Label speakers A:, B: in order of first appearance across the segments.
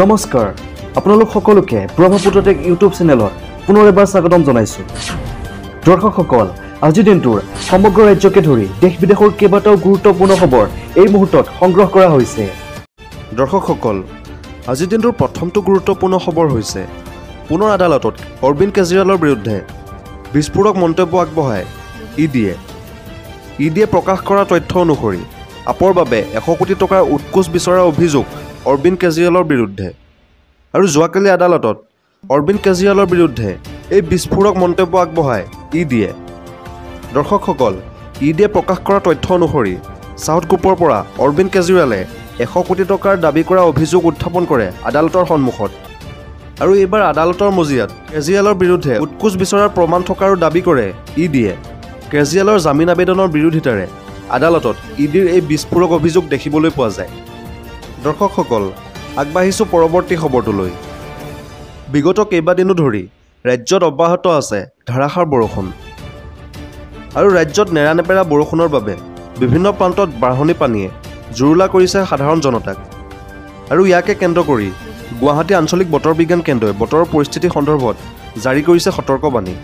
A: নমস্কাৰ, আপোনালোক সকলোকে ব্ৰহ্মপুত্ৰ টেক ইউটিউব চেনেলত পুনৰ এবাৰ স্বাগতম জনাইছোঁ। দৰ্শকসকল, আজিৰ দিনটোৰ সমগ্ৰ ৰাজ্যকে ধৰি দেশ বিদেশৰ কেইবাটাও গুৰুত্বপূৰ্ণ খবৰ এই মুহূৰ্তত সংগ্ৰহ কৰা হৈছে।
B: দৰ্শকসকল, আজিৰ দিনটোৰ প্ৰথমটো গুৰুত্বপূৰ্ণ খবৰ হৈছে পুনৰ আদালতত অৰবিন্দ কেজৰিৱালৰ বিৰুদ্ধে বিস্ফোৰক মন্তব্য আগবঢ়ায় ই ডিয়ে। ই ডিয়ে প্ৰকাশ কৰা তথ্য অনুসৰি আপৰ বাবে 100 কোটি টকাৰ উৎকোচ বিচৰাৰ অভিযোগ অৰবিন্দ কেজৰিৱালৰ বিৰুদ্ধে। আৰু যোৱাকালি আদালতত অৰবিন্দ কেজৰিৱালৰ বিৰুদ্ধে এই বিস্ফোৰক মন্তব্য আগবঢ়ায় ই ডিয়ে। দৰ্শকসকল, ই ডিয়ে প্ৰকাশ কৰা তথ্য অনুসৰি চাউথ গ্ৰুপৰ পৰা অৰবিন্দ কেজৰিৱালে 100 কোটি টকাৰ দাবী কৰা অভিযোগ উত্থাপন কৰে আদালতৰ সন্মুখত। আৰু এইবাৰ আদালতৰ মজিয়াত কেজৰিৱালৰ বিৰুদ্ধে উৎকোচ বিচৰাৰ প্ৰমাণ থকাৰো দাবী কৰে ই ডিয়ে। কেজৰিৱালৰ জামিন আবেদনৰ বিৰোধিতাৰে আদালতত ই ডিৰ এই বিস্ফোৰক অভিযোগ দেখিবলৈ পোৱা যায়। দৰ্শকসকল, আগবাঢ়িছোঁ পৰৱৰ্তী খবৰটোলৈ। বিগত কেইবাদিনো ধৰি ৰাজ্যত অব্যাহত আছে ধাৰাসাৰ বৰষুণ। আৰু ৰাজ্যত নেৰানেপেৰা বৰষুণৰ বাবে বিভিন্ন প্ৰান্তত বাঢ়নী পানীয়ে জুৰুলা কৰিছে সাধাৰণ জনতাক। আৰু ইয়াকে কেন্দ্ৰ কৰি গুৱাহাটী আঞ্চলিক বতৰ বিজ্ঞান কেন্দ্ৰই বতৰৰ পৰিস্থিতি সন্দৰ্ভত জাৰি কৰিছে সতৰ্কবাণী।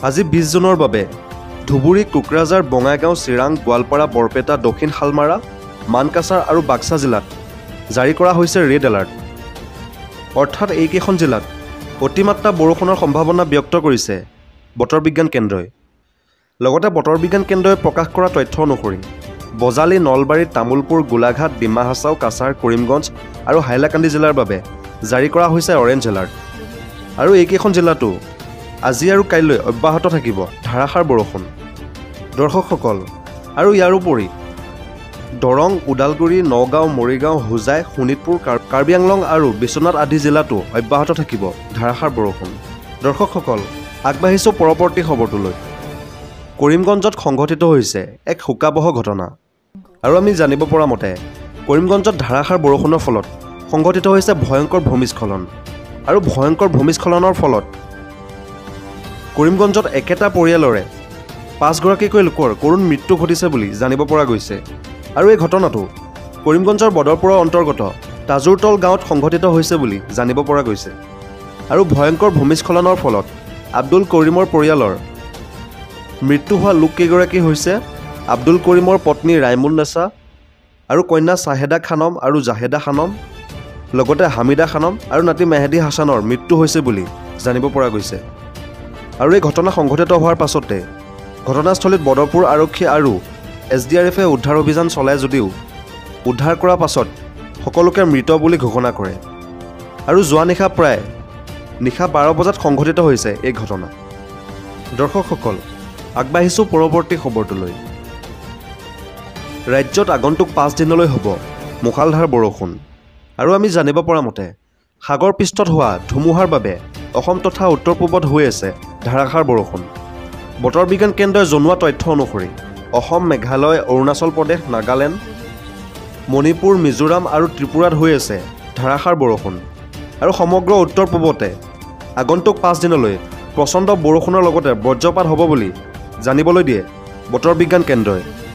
B: আজি 20 জুনৰ বাবে ধুবুৰী, কোকৰাঝাৰ, বঙাইগাঁও, চিৰাং, গোৱালপাৰা, বৰপেটা, দক্ষিণ শালমাৰা, মানকাছাৰ আৰু বাক্সা জিলাত জাৰি কৰা হৈছে ৰেড এলাৰ্ট। অৰ্থাৎ এইকেইখন জিলাত অতিমাত্ৰা বৰষুণৰ সম্ভাৱনা ব্যক্ত কৰিছে বতৰ বিজ্ঞান কেন্দ্ৰই। লগতে বতৰ বিজ্ঞান কেন্দ্ৰই প্ৰকাশ কৰা তথ্য অনুসৰি বজালী, নলবাৰী, তামুলপুৰ, গোলাঘাট, ডিমা হাছাও, কাছাৰ, কৰিমগঞ্জ আৰু হাইলাকান্দি জিলাৰ বাবে জাৰি কৰা হৈছে অৰেঞ্জ এলাৰ্ট। আৰু এইকেইখন জিলাতো আজি আৰু কাইলৈ অব্যাহত থাকিব ধাৰাসাৰ বৰষুণ। দৰ্শকসকল, আৰু ইয়াৰ উপৰি দৰং, ওদালগুৰি, নগাঁও, মৰিগাঁও, হোজাই, শোণিতপুৰ, কাৰ্বি আংলং আৰু বিশ্বনাথ আদি জিলাতো অব্যাহত থাকিব ধাৰাসাৰ বৰষুণ। দৰ্শকসকল, আগবাঢ়িছোঁ পৰৱৰ্তী খবৰটোলৈ। কৰিমগঞ্জত সংঘটিত হৈছে এক শোকাৱহ ঘটনা। আৰু আমি জানিব পৰা মতে কৰিমগঞ্জত ধাৰাসাৰ বৰষুণৰ ফলত সংঘটিত হৈছে ভয়ংকৰ ভূমিস্খলন। আৰু ভয়ংকৰ ভূমিস্খলনৰ ফলত কৰিমগঞ্জত একেটা পৰিয়ালৰে 5গৰাকীকৈ লোকৰ কৰুণ মৃত্যু ঘটিছে বুলি জানিব পৰা গৈছে। আৰু এই ঘটনাটো কৰিমগঞ্জৰ বদৰপুৰৰ অন্তৰ্গত তাজুৰতল গাঁৱত সংঘটিত হৈছে বুলি জানিব পৰা গৈছে। আৰু ভয়ংকৰ ভূমিস্খলনৰ ফলত আব্দুল কৰিমৰ পৰিয়ালৰ মৃত্যু হোৱা লোককেইগৰাকী হৈছে আব্দুল কৰিমৰ পত্নী ৰাইমুন নেছা আৰু কন্যা চাহেদা খানম আৰু জাহেদা খানম, লগতে হামিদা খানম আৰু নাতি মেহেদী হাছানৰ মৃত্যু হৈছে বুলি জানিব পৰা গৈছে। আৰু এই ঘটনা সংঘটিত হোৱাৰ পাছতে ঘটনাস্থলীত বদৰপুৰ আৰক্ষী আৰু এছ ডি আৰ এফে উদ্ধাৰ অভিযান চলায় যদিও উদ্ধাৰ কৰাৰ পাছত সকলোকে মৃত বুলি ঘোষণা কৰে। আৰু যোৱা নিশা প্ৰায় নিশা 12 বজাত সংঘটিত হৈছে এই ঘটনা। দৰ্শকসকল, আগবাঢ়িছোঁ পৰৱৰ্তী খবৰটোলৈ। ৰাজ্যত আগন্তুক 5 দিনলৈ হ'ব মুষালধাৰ বৰষুণ। আৰু আমি জানিব পৰা মতে সাগৰ পৃষ্ঠত হোৱা ধুমুহাৰ বাবে অসম তথা উত্তৰ পূবত হৈ আছে ধাৰাসাৰ বৰষুণ। বতৰ বিজ্ঞান কেন্দ্ৰই জনোৱা তথ্য অনুসৰি অসম, মেঘালয়, অৰুণাচল প্ৰদেশ, নাগালেণ্ড, মণিপুৰ, মিজোৰাম আৰু ত্ৰিপুৰাত হৈ আছে ধাৰাসাৰ বৰষুণ। আৰু সমগ্ৰ উত্তৰ পূবতে আগন্তুক 5 দিনলৈ প্ৰচণ্ড বৰষুণৰ লগতে বজ্ৰপাত হ'ব বুলি জানিবলৈ দিয়ে বতৰ বিজ্ঞান কেন্দ্ৰই।